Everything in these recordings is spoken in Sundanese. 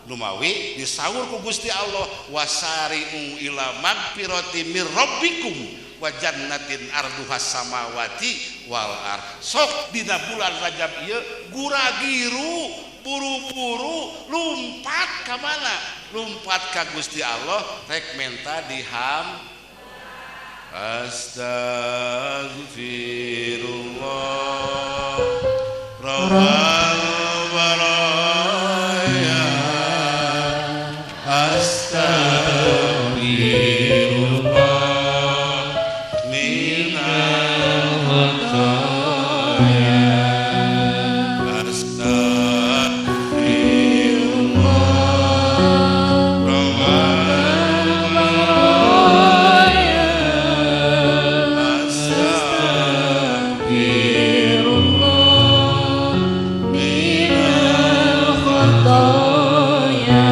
Numawi disaur ku Gusti Allah wasari'u ila magfirati mir rabbikum wa jannatin arduhas samawati wal ard. Sok dina bulan Rajab ieu guragiru buru-buru lumpat ka mana? Lumpat ka Gusti Allah rek menta diham. Astagfirullah Rabbal baraya, astagfirullah minal khotoya, astagfirullah Rabbal baraya, astagfirullah minal khotoya.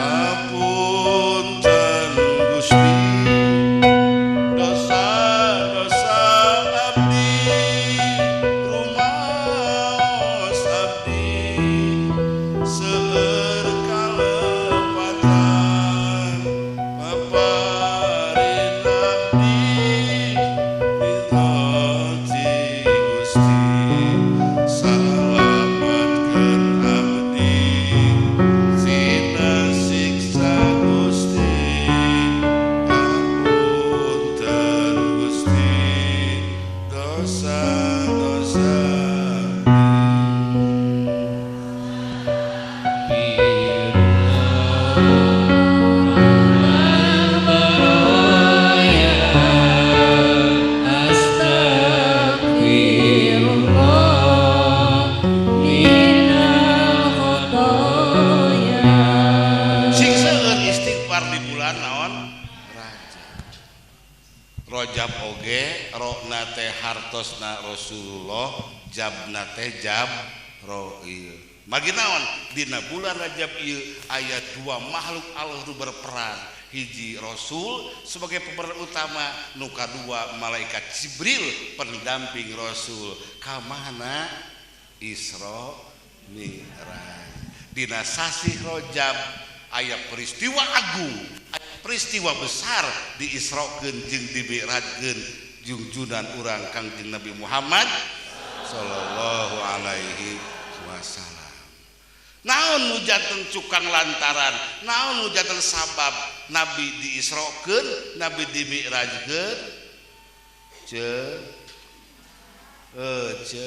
Hapunten Gusti dosa-dosa abdi, rumaos abdi seueur kalepatan, paparin abdi ridho ti Gusti, salametkeun abdi tina siksa Gusti. Hapunten Gusti dosa-dosa abdi. Astagfirullah minal khotoya. Sing seueur istighfar di bulan naon? Rajab. Rajab oge rokna teh hartosna Rasulullah, jabna teh jab roil. Magi naon? Dina bulan Rajab ieu aya dua makhluk Allah nu berperan. Hiji Rasul sebagai pemeran utama, nu kadua malaikat Jibril pendamping Rasul. Ka mana? Isra Mi'raj. Dina sasih Rajab aya peristiwa agung, aya peristiwa besar diisrokeun jeung dimi'rajkeun jungjunan urang Kangjeng Nabi Muhammad sallallahu alaihi wasallam. Naon nu janten cukang lantaran, naon nu janten sabab Nabi diisrokeun, Nabi dimi'rajkeun? Ce ce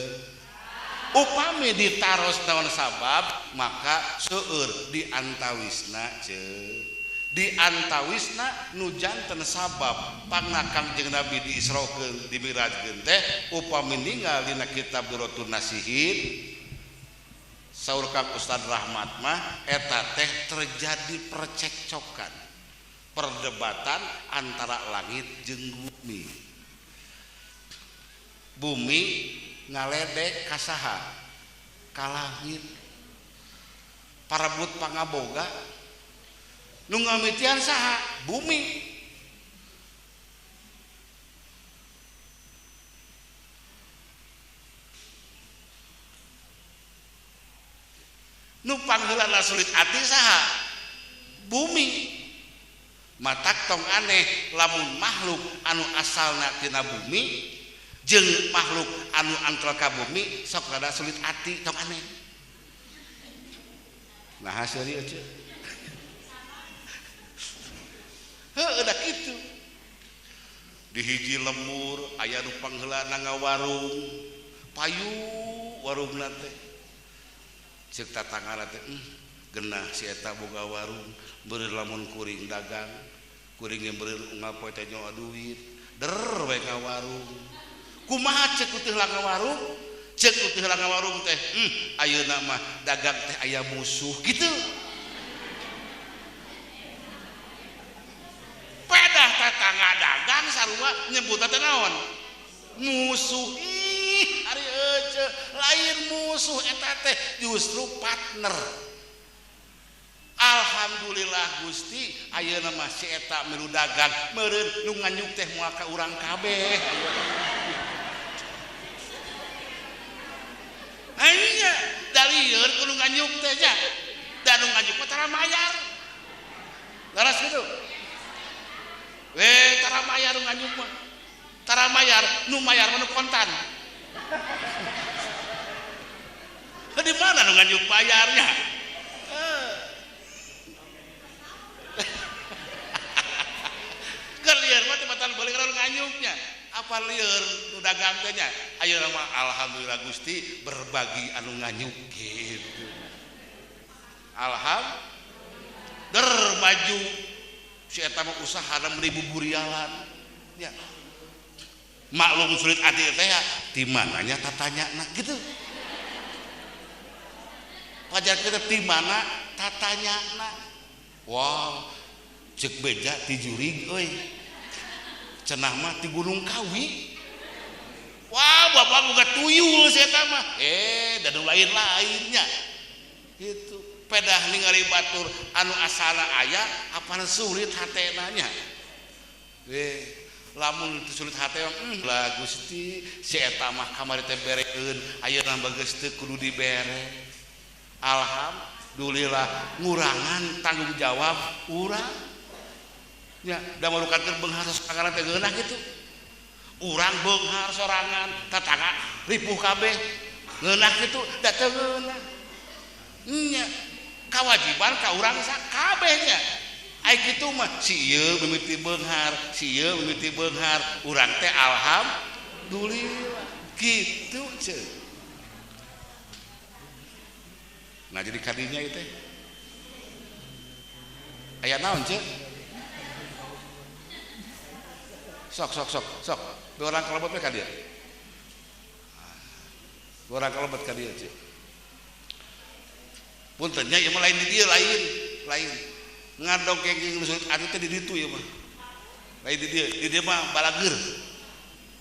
upami ditaros naon sabab, maka seueur di antawisna ce di antawisna nu janten sabab pangna Kangjeng Nabi diisrokeun dimi'rajkeun teh upami ninggal dina kitab Durratun Nasihin saur Kang Ustad Rahmat mah eta teh terjadi percekcokan, perdebatan antara langit jeung bumi. Bumi ngaledek ka saha? Ka langit. Parebut pangaboga. Nu ngamitian saha? Bumi. Nu pangheulana sulit ati saha? Bumi. Matak tong aneh lamun makhluk anu asalna tina bumi jeung makhluk anu antel ka bumi sok rada sulit ati, tong aneh. Nah seuri eueuh. Heueuh da kitu. Di hiji lemur aya nu pangheulana ngawarung, payu warungna teh. Ceuk tatangana teh, genah si eta boga warung, beureun lamun kuring dagang, kuring ge beureun unggal poe teh nyawa duit, der we ka warung. Kumaha ceuk teu heula ngawarung? Ceuk teu heula ngawarung teh, ayeuna mah dagang teh aya musuh kitu. Pedah tatangga dagang sarua nyebutna teh naon? Musuh. Ih, ari euceu lain musuh eta teh justru partner. Alhamdulillah Gusti ayeuna mah si eta milu dagang meureun nu nganyuk teh moal ka urang kabeh. Aya dalieun kudu nganyuk teh nya. Da nu nganjuk mah tara mayar. Laras gitu. Eh tara mayar nu nganjuk mah. Tara mayar, nu mayar mah nu kontan. Di mana nu nganjuk bayarnya? Lieur mah tibatan beuling nu nganyuknya. Apa lieur nu dagang teh nya? Ayeuna mah alhamdulillah Gusti berbagi anu nganyuk gitu. Alhamdulillah der maju si eta mah usahana meuli buburialan nya. Maklum sulit ati teh ya, di mananya tatanyana gitu. Pajar kita di mana tatanyana. Wah, cek beja ti jurig euy. Cenah mah ti Gunung Kawi. Wah, bapak boga tuyul si eta mah. Da nu lain-lainnya. Gitu. Pedah ningali batur anu asalna aya apana sulit hatena nya. Lamun sulit hate lah Gusti si eta mah kamari teh berekeun ayeuna bageus teu kudu dibere. Alhamdulillah ngurangan tanggung jawab urang nya da malukan keur beunghar sorangan teh geunah kitu. Urang beunghar sorangan tatangga ripuh kabeh ngeunah kitu da teu ngeunah. Nya kawajiban ka urang sakabeh nya. Ai kitu mah si ieu mimiti beunghar, si ieu mimiti beunghar, urang teh alhamdulillah kitu ceu. Nah jadi kadinya itu aya naon ceu? Sok sok sok sok. Dua orang kalebet we ka dieu. Dua orang kalebet ka dieu ceu. Punten nya ieu mah lain di dieu lain, lain. Ngadongeng nu sulit ati teh di ditu ieu mah. Lain di dieu, di dieu mah balageur.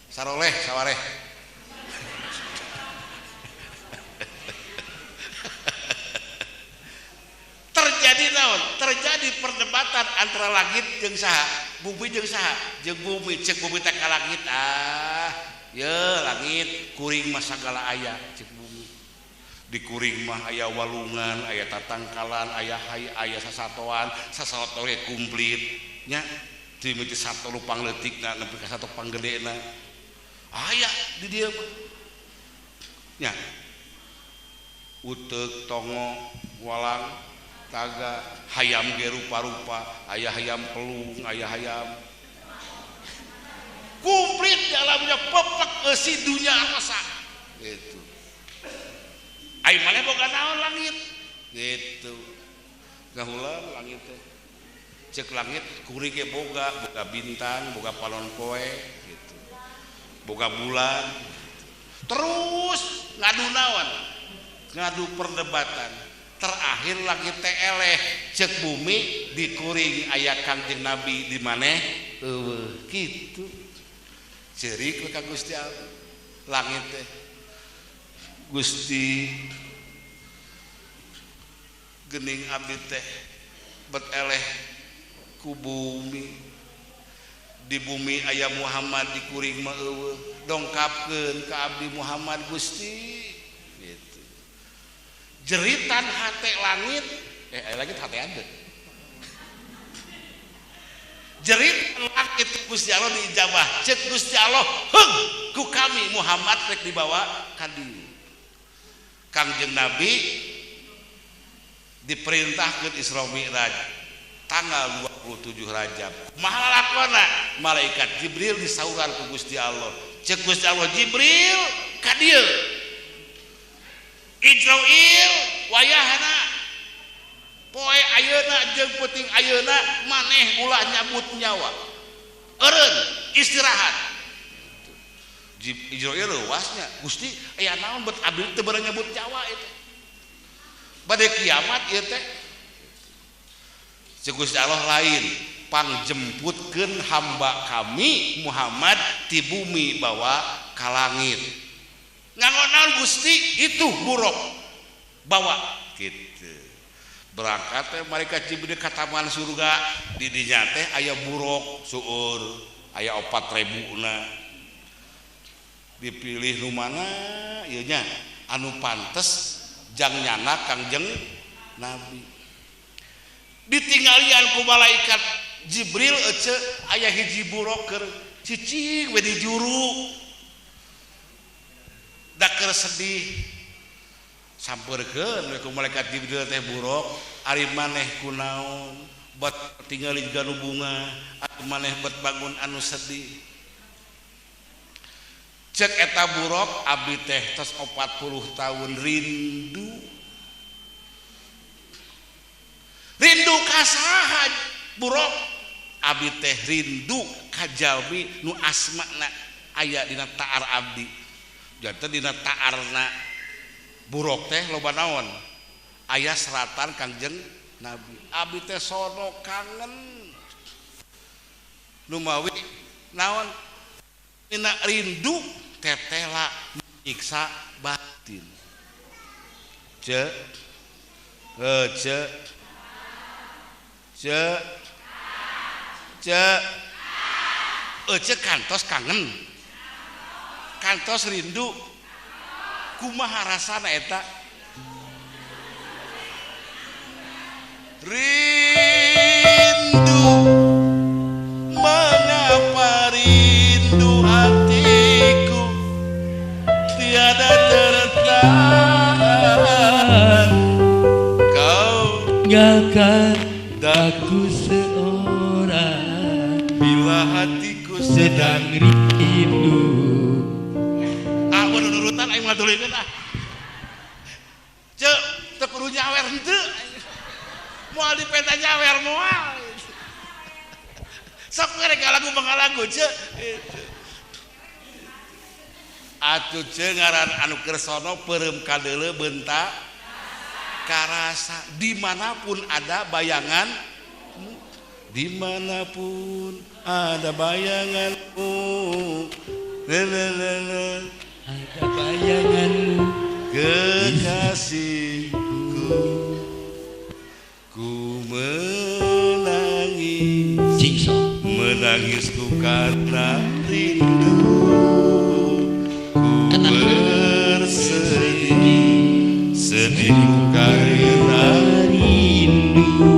Saroleh sawareh. Terjadi naon? Terjadi perdebatan antara langit jeung saha? Bumi jeung saha? Jeung bumi, cek bumi teh ka langit. Ah, ye langit kuring mah sagala aya cek bumi. Di kuring mah aya walungan, aya tatangkalan, aya hay, aya sasatoan, sasato ge komplit nya. Ti mimiti sato nu pangleutikna nepi ka sato panggedena. Aya di dieu mah. Nya. Uteuk, tongo, walang, taga, hayam ge rupa-rupa, aya hayam pelung, aya hayam komplit di alamnya pepek eusi dunya angkasa gitu. Ai maneh boga naon langit gitu. Gahulang langit teh. Cek langit kuring ge boga, boga bintang, boga palon poe gitu. Boga bulan. Terus ngadu naon? Ngadu perdebatan. Terakhir langit teh eleh cek bumi dikuring aya Kangjeng Nabi di maneh eueuh kitu. Ceurik ka Gusti Allah langit teh. Gusti geuning abdi teh bet eleh ku bumi. Di bumi aya Muhammad dikuring mah eueuh dongkapkeun ka abdi Muhammad Gusti. Jeritan hate langit, langit hate ada. Jeritan langit Gusti Allah diijabah. Cek Gusti Allah, heung ku kami Muhammad rek dibawa ka dieu. Kangjeng Nabi diperintahkeun Isra Mi'raj tanggal 27 Rajab. Kumaha lalakona? Malaikat Jibril disauran ku Gusti Allah. Cek Gusti Allah, Jibril ka dieu. Israil wayahna poe ayeuna jeung peuting ayeuna maneh ulah nyabut nyawa eureun istirahat. Israil leuwasnya Gusti aya naon bet abdi teu beurang nyabut nyawa itu bade kiamat ieu teh. Cek Gusti Allah lain pangjemputkeun hamba kami Muhammad ti bumi bawa ka langit. Nganggo naon Gusti itu buruk bawa gitu. Berangkat teh malaikat Jibril ka taman surga di dinya teh aya buruk seueur aya 4000 na. Dipilih nu mana ieu nya anu pantes jang nyana Kangjeng Nabi. Ditinggalian ku malaikat Jibril ece aya hiji buroker cicing we di juru. Da keur sedih. Sampeurkeun we ku malaikat Jibril teh buruk, ari maneh kunaon bet tingali juga nu bunga, ari maneh bet bangun anu sedih. Cek eta buruk abdi teh tos 40 tahun rindu. Rindu ka saha buruk? Abdi teh rindu ka jalmi nu asmana aya dina taar abdi. Janten dina taarna buruk teh loba naon? Aya seratan Kangjeng Nabi. Abdi teh sono kangen. Numawi naon? Dina rindu tetela nyiksa batin. Ce ce ce ce ece kantos kangen. Kantos rindu. Kumaha rasana eta? Rindu, mengapa rindu hatiku tiada tertahan. Kau tinggalkan aku seorang bila hatiku sedang rindu. Ah, udah nurutan aing mah tulikeun ah. Ceu, teu kudu nyawer henteu. Moal dipenta nyawer moal. Sok mereka lagu mangalagu ceu. Atuh ceu ngaran anu keur sono peureum kadeuleu beunta karasa dimanapun ada bayangan, dimanapun ada bayanganmu, lelelele, ada bayanganmu kekasihku, ku menangis, menangisku karena rindu, ku bersedih, sedihku karena rindu.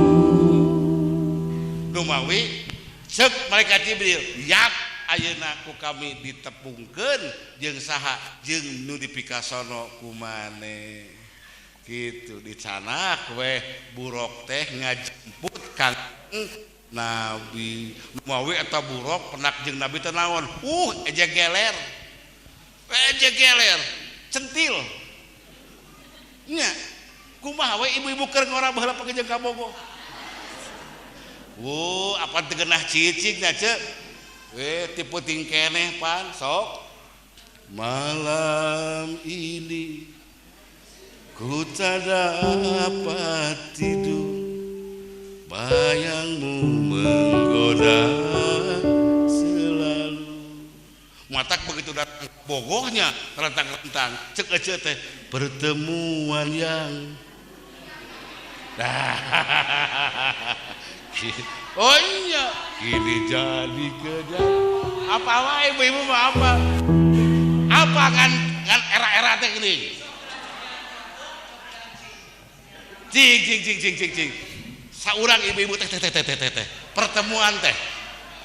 Numawi cek malaikat Jibril, yak ayeuna ku kami ditepungkeun jeung saha jeung nu dipikasono ku maneh. Kitu dicanak weh buruk teh ngajemput Kang Nabi. Numawi eta buruk penak jeung Nabi teh naon? Eje geler. Eje geler, centil. Nya, kumaha we ibu-ibu keur ngora baheula pake jeung kabogoh. Wuh, apa teu geunah cicing nya ceuk? We tipu tingkeneh pan sok. Malam ini ku tak dapat tidur, bayangmu menggoda selalu. Matak begitu datang bogohnya rentang-rentang cek ece teh pertemuan yang oh iya kini jadi kejadian apa wae ibu-ibu mah apa apa kan kan era-era teh gini cing cing cing cing cing cing saurang ibu-ibu teh teh teh teh teh pertemuan teh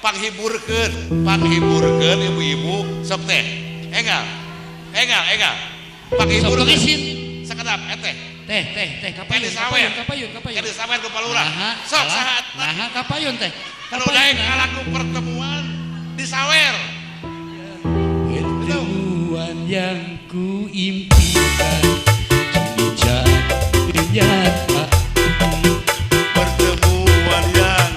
panghiburkeun panghiburkeun ibu-ibu sok teh engal engal engal panghiburkeun sakedap teh teh teh teh kapayun kapayun kapayun kadi sawer ku palurah sok saha naha kapayun teh kalau daek ngalaku pertemuan disawer pertemuan yang ku impikan kini jadi kenyataan. Pertemuan yang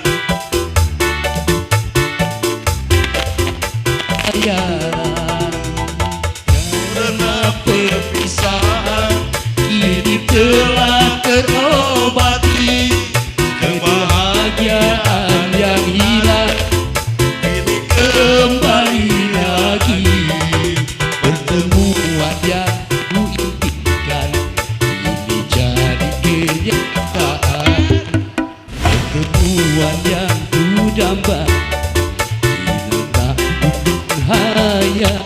karena perpisahan kini telah terobati, kebahagiaan yang hilang kini kembali lagi. Pertemuan yang ku impikan kini jadi kenyataan. Pertemuan yang ku damba kini tak hayal.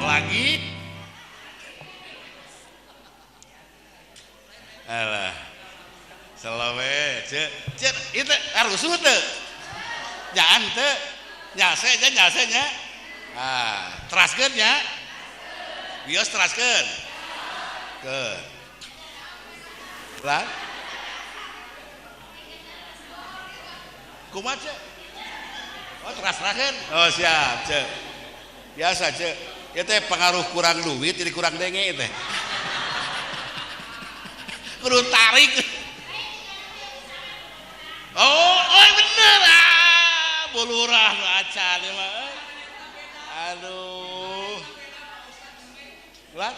Lagi Alah. Selawe, cek, cek, itu harus teu. Jangan teu. Nyase nya nyase nya. Ah, teraskeun nya. Bios teraskeun. Keun. Lah. Kumaha cek? Oh, teras-terakeun. Oh, siap, cek. Biasa, cek. Ieu teh pengaruh kurang duit jadi kurang denge teh. Kudu tarik. Oh, oh bener ah, bulurah nu acan ieu mah. Aduh. Lah.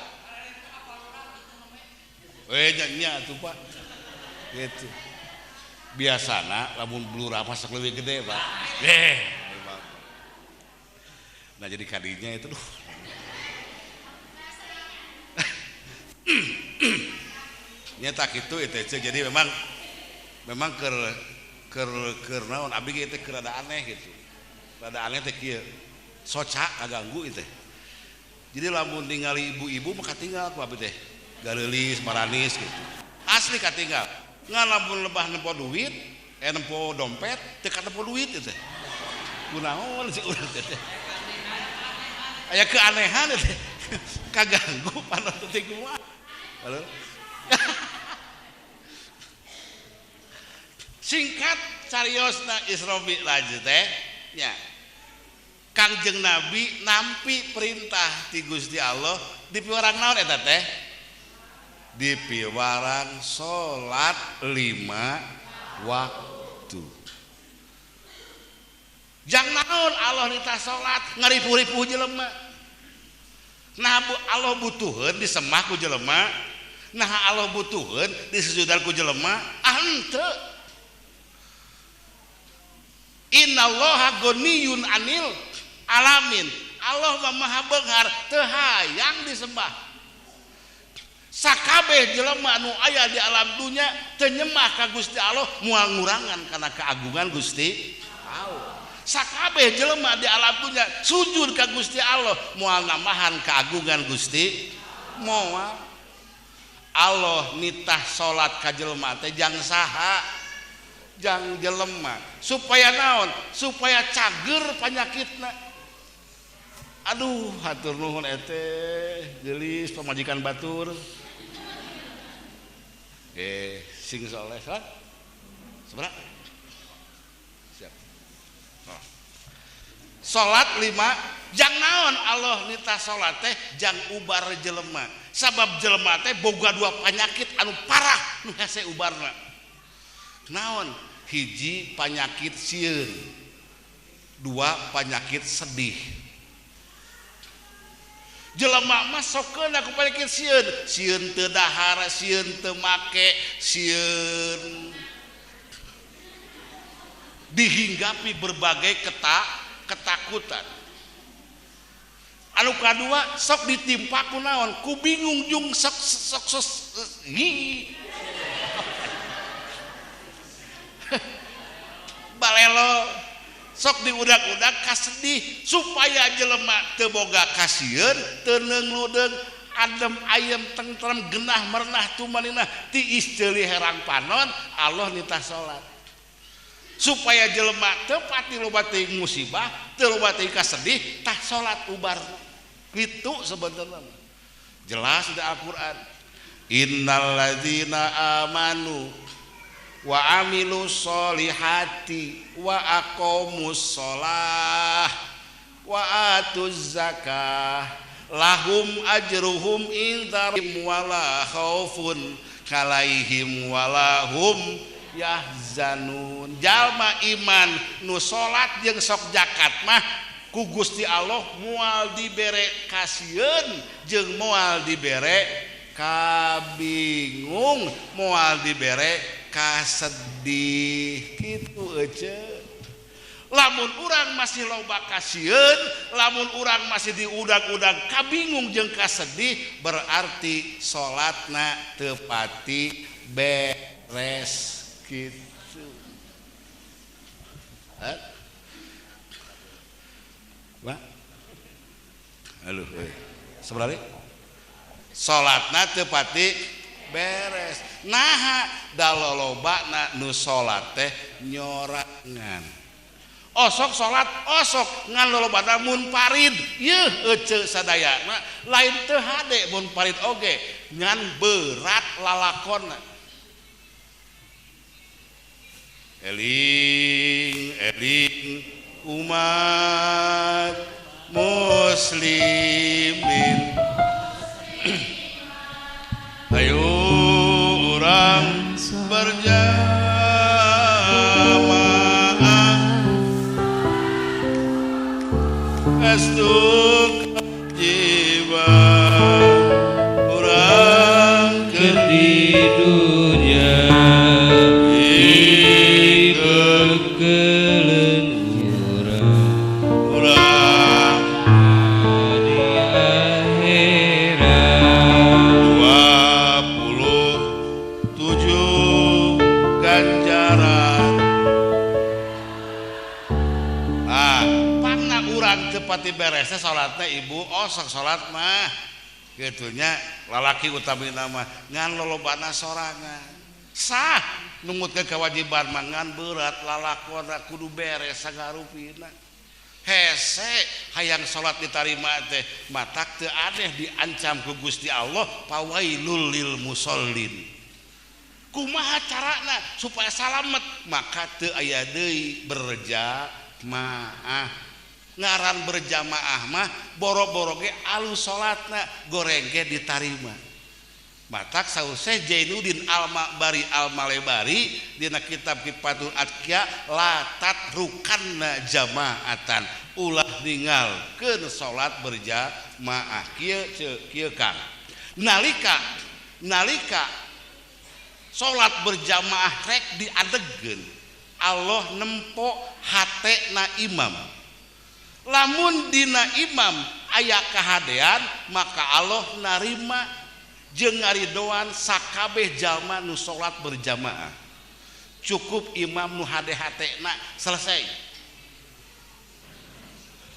Nya nya atuh Pak. Gitu. Biasana lamun blurah mah sok leuwih gede, Pak. Nah jadi kadinya itu duh. Nya tak kitu itu jadi memang memang keur keur keur naon abdi ge teh keur rada aneh gitu. Rada aneh teh kieu. Soca kaganggu itu. Jadi lamun ningali ibu-ibu mah katinggal ku abdi teh. Gareulis, maranis gitu. Asli katinggal. Ngan lamun lebah nempo duit, nempo dompet, teu katempo duit itu. Kunaon si urang teh. Aya keanehan teh. Kaganggu panon teh kumaha. Halo. Singkat cariosna Isra Mi'raj teh nya. Kangjeng Nabi nampi perintah ti Gusti Allah dipiwarang naon eta teh? Dipiwarang salat 5 waktu. Jang naon Allah nitah salat ngaripuh-ripuh jelema. Nah Allah butuheun disemah ku jelema. Nah Allah butuheun disujudan ku jelema. Ah henteu. Innallaha ghaniyun anil alamin. Allah mah maha beunghar teu hayang disembah. Sakabeh jelema anu aya di alam dunya teu nyembah ka Gusti Allah moal ngurangan kana keagungan Gusti Allah. Sakabeh jelema di alam dunya sujud ka Gusti Allah moal nambahan keagungan Gusti moal. Allah nitah salat ka jelema teh jang saha? Jang jelema. Supaya naon? Supaya cager panyakitna. Aduh, hatur nuhun eteh, geulis pamajikan batur. Sing soleh salat. Sabaraha? Siap. Oh. Salat 5, jang naon Allah nitah salat teh jang ubar jelema. Sabab jelema teh boga dua penyakit anu parah nu hese ubarna. Naon? Hiji penyakit sieun. Dua penyakit sedih. Jelema mah sokeun ku penyakit sieun, sieun teu dahar, sieun teu make, sieun dihinggapi berbagai ketakutan. Anu kadua sok ditimpa ku naon? Ku bingung jeung sok sok sok hi. Balelo sok diudak-udak kasedih supaya jelema teu boga kasieun, teu neungludeung, adem ayem tentrem genah merenah tumaninah tiis ceuli herang panon Allah nitah salat. Supaya jelema teu pati loba teuing musibah, teu loba teuing kasedih, tah salat ubar. Kitu sebenarnya. Jelas di Al-Qur'an. Innal ladzina amanu wa amilus solihati wa aqamus sholah wa atuz zakah lahum ajruhum inda rabbihim wala khaufun alaihim wala hum yahzanun. Jalma iman nu salat jeung sok zakat mah ku Gusti Allah moal dibere kasieun jeung moal dibere kabingung, moal dibere kasedih. Kitu euceut. Lamun urang masih loba kasieun, lamun urang masih diudag-udag kabingung jeung kasedih, berarti salatna teu pati beres kitu. Hah? Wah. Aduh euy. Sabaraha? Salatna teu pati Beres. Naha da lolobana nu salat teh nyorangan. Osok salat osok ngan lolobana munfarid. Yeuh eceu sadayana lain teu hade munfarid oge ngan berat lalakonna. Eling eling umat muslimin, ayo urang berjamaah estu kewajiban urang keur di dunya dibekeleun urang di akhirat 27 ganjaran. Ah, pangna urang teu pati beresna salatna ibu osok salat mah kitunya lalaki utamina mah ngan lolobana sorangan sah nungutkeun kewajiban mah ngan berat lalakonna kudu beres sagarupina. Hese hayang salat ditarima teh matak teu aneh diancam ku Gusti Allah pawailul lil musallin. Kumaha carana supaya salamet? Maka teu aya deui berjamaah. Ngaran berjamaah mah boro-boro ge alus salatna goreng ge ditarima. Matak saur Syekh Jainuddin Al-Ma'bari Al-Malebari dina kitab Kifatul Atqiya la tatrukanna jama'atan, ulah ninggalkeun salat berjamaah. Kieu ceu kieu Kang, nalika nalika salat berjamaah rek diadegkeun Allah nempo hatena imam. Lamun dina imam aya kahadean maka Allah narima jeung ngaridoan sakabeh jalma nu salat berjamaah. Cukup imam nu hade hatena selesai.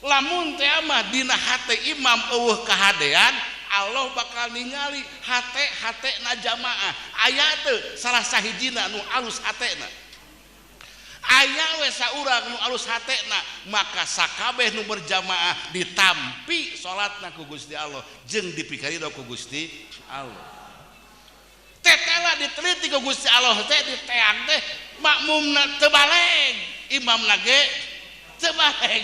Lamun teh mah dina hate imam eueuh kahadean Allah bakal ningali hate-hatena jamaah. Aya teu salah sahijina nu alus hatena. Aya we saurang nu alus hatena maka sakabeh nu berjamaah ditampi salatna ku Gusti Allah jeung dipikarido ku Gusti Allah. Tetela diteliti ku Gusti Allah teh diteang teh makmumna teu baleg, imamna ge teu baleg.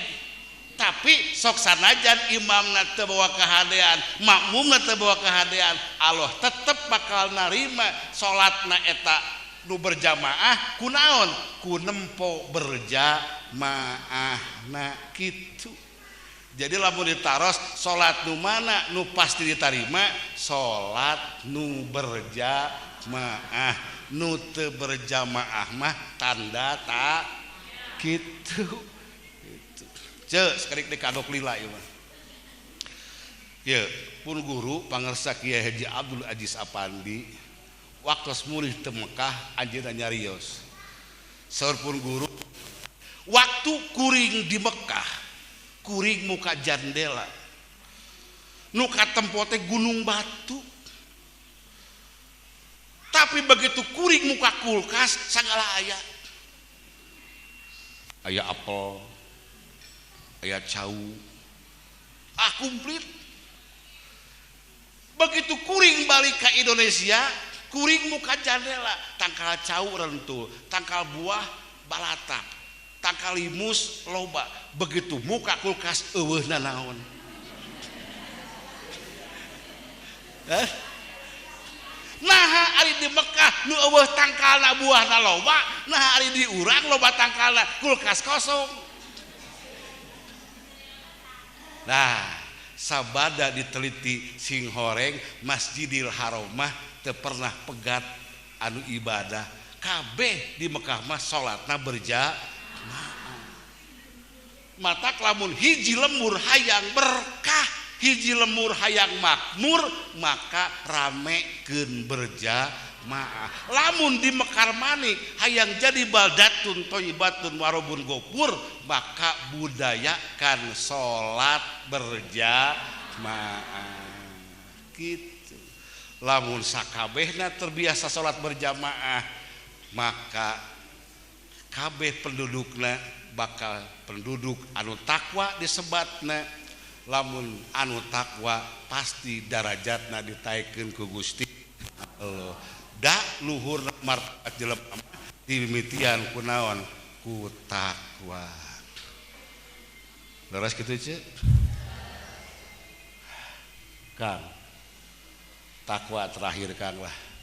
Tapi sok sanajan imamna teu bawa kahadean, makmumna teu bawa kahadean, Allah tetep bakal narima salatna eta nu berjamaah kunaon ku nempo berjamaahna kitu. Jadi lamun ditaros salat nu mana nu pasti ditarima, salat nu berjamaah. Nu teu berjamaah mah tanda tak kitu. Ceu sakedik deui kadok lila ieu mah. Ieu pun guru pangersa Kiai Haji Abdul Aziz Apandi waktu mulih teu Mekah anjeunna nyarios. Saur pun guru waktu kuring di Mekah kuring muka jandela nu katempo teh gunung batu, tapi begitu kuring muka kulkas sagala aya, aya apel, aya cau, ah komplit. Begitu kuring balik ke Indonesia kuring muka jandela tangkal cau rentul, tangkal buah balatak, tangkal limus loba. Begitu muka kulkas eueuh nanaon. Nah ari di Mekah nu eueuh tangkalna buahna loba, nah ari di urang loba tangkalna kulkas kosong. Nah sabada diteliti sing horeng Masjidil Haram mah teu pernah pegat anu ibadah. Kabeh di Mekah mah salatna berjamaah. Matak lamun hiji lemur hayang berkah, hiji lemur hayang makmur, maka ramekeun berjamaah. Lamun di Mekar Manik hayang jadi baldatun thayyibatun warobun gofur, maka budayakan salat berjamaah. Gitu. Lamun sakabehna terbiasa salat berjamaah maka kabeh pendudukna bakal penduduk anu takwa disebatna. Lamun anu takwa pasti darajatna ditaikeun ku Gusti Allah. Da luhur martabat jelema dimimitian ku naon? Ku takwa. Leres kitu ceuk? Kang, takwa terakhir Kang lah.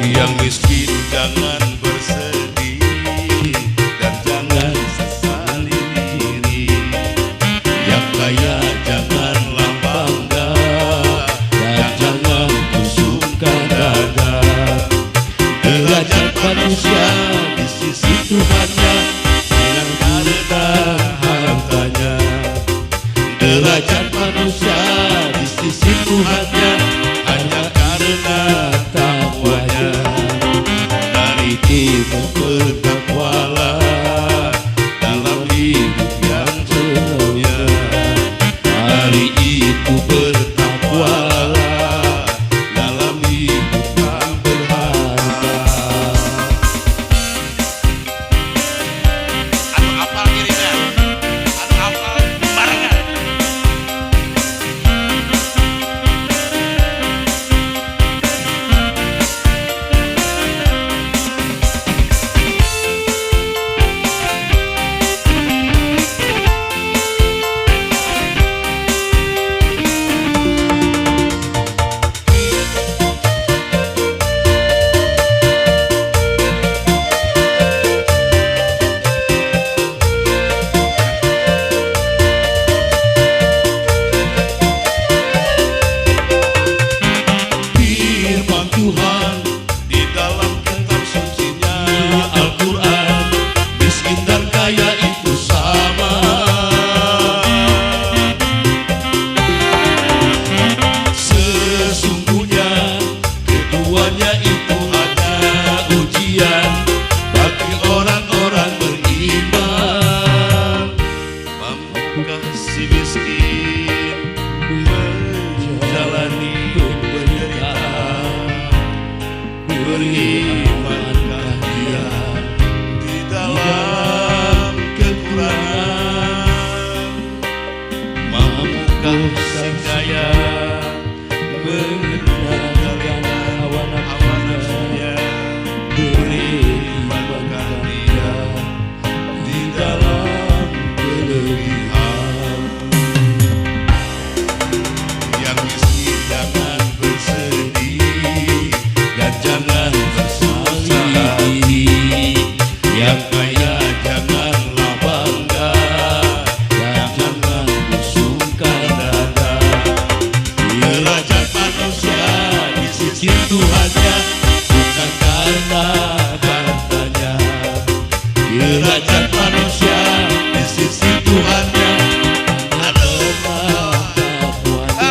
Yang miskin jangan bersedih dan jangan sesali diri. Yang kaya janganlah bangga dan jangan busungkan dada. Derajat manusia di sisi Tuhannya dengan karena hartanya. Derajat manusia di sisi Tuhannya hanya karena takwanya. Dari itu bertakwalah dalam hidup yang dunia. Dari itu bertakwalah dalam hidup yang berharga. Anu apal iringan, anu apal barengan. Firman Tuhan di dalam kitab sucinya Al-Quran, miskin dan kaya itu sama. Sesungguhnya keduanya itu hanya ujian bagi orang-orang beriman. Mampukah si miskin menjalani penderitaan? Berimankah dia di dalam kekurangan? Mampukah si kaya mengendalikan hawa nafsunya? Berimankah dia di dalam kelebihan? Yang miskin jangan bersedih dan jangan bersusah hati. Yang kaya janganlah bangga dan jangan busungkan dada. Derajat manusia di sisi Tuhannya bukan karena hartanya. Derajat manusia di sisi Tuhannya adalah takwanya.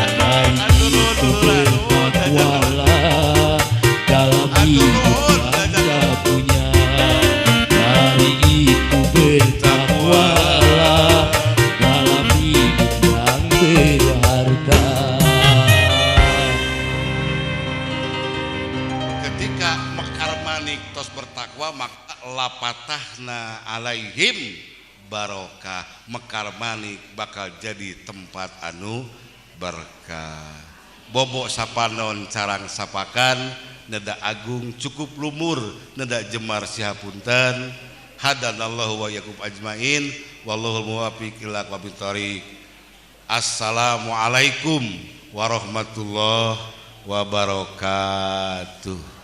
Dari itu bertakwalah dalam hidup yang tak punya. Dari itu bertakwalah dalam hidup yang berharga. Ketika mekar manik tos bertakwa maka lapatahna alaihim barokah. Mekar manik bakal jadi tempat anu berkah. Bobok sapanon carang sapakan neda agung cukup lumur neda jemar sihapunten. Hadanallahu wa yakum ajmain wallahul muwaffiq ila aqwamit thoriq. Assalamualaikum warahmatullahi wabarakatuh.